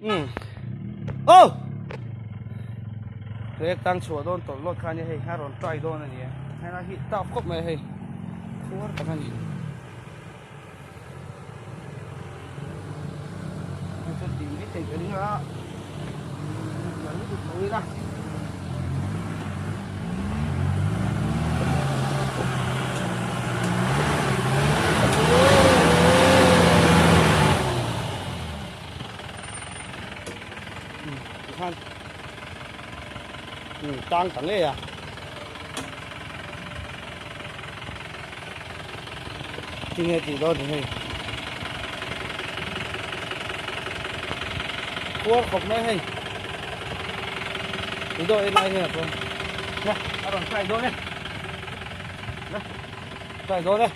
Umm. Oh! Rek tang chhuah dawn tawlh lawt kha ania hei a rawn try dawn a ni e. Helai hi tough khawp mai hei. Khuar tak a ni. Hei chuan tih mai theih ka ring a. Kan lutuk lo ila. Tikhan tang ta ngei a. Tinge tih dawn ni hei. Khuar khawp mai hei. Tui dawh en lai hian a chuan. Nè, a rawn try dawn e. Nè, try dawn e.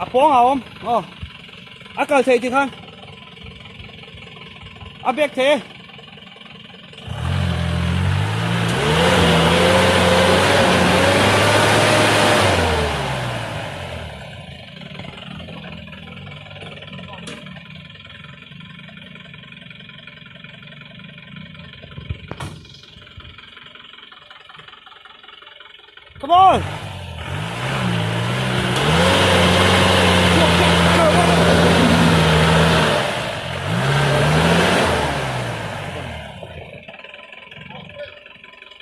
A pawng a awm aw a kal thei tikhan a bek thei e. Come on!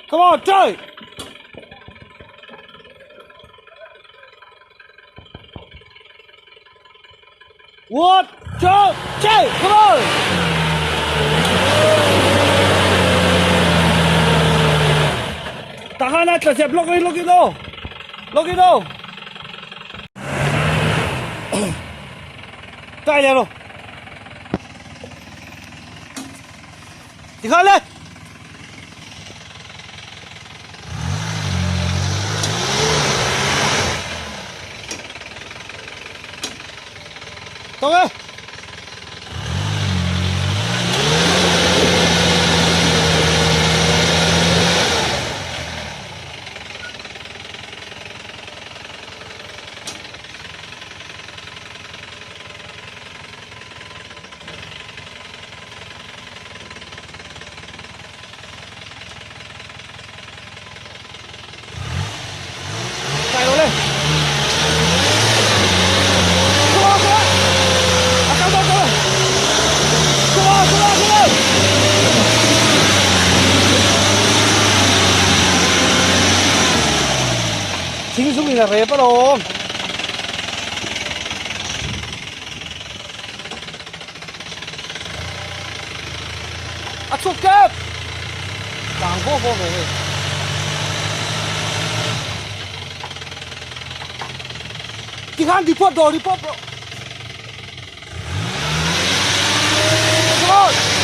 Come on, try! One, two, three, come on! Tahan a tla zep lawk in lawk in aw. Lawk in aw. Kai leh rawh. Tikhan le. Tawng e. Chạy rồi lên. Come on, come on. À, cao cao cao. Come on, come on, come on. Thing zum in a rep alawm. A chhuk kep! Kang vaw vaw ve hei. Tikhan report rawh, report rawh. Come on!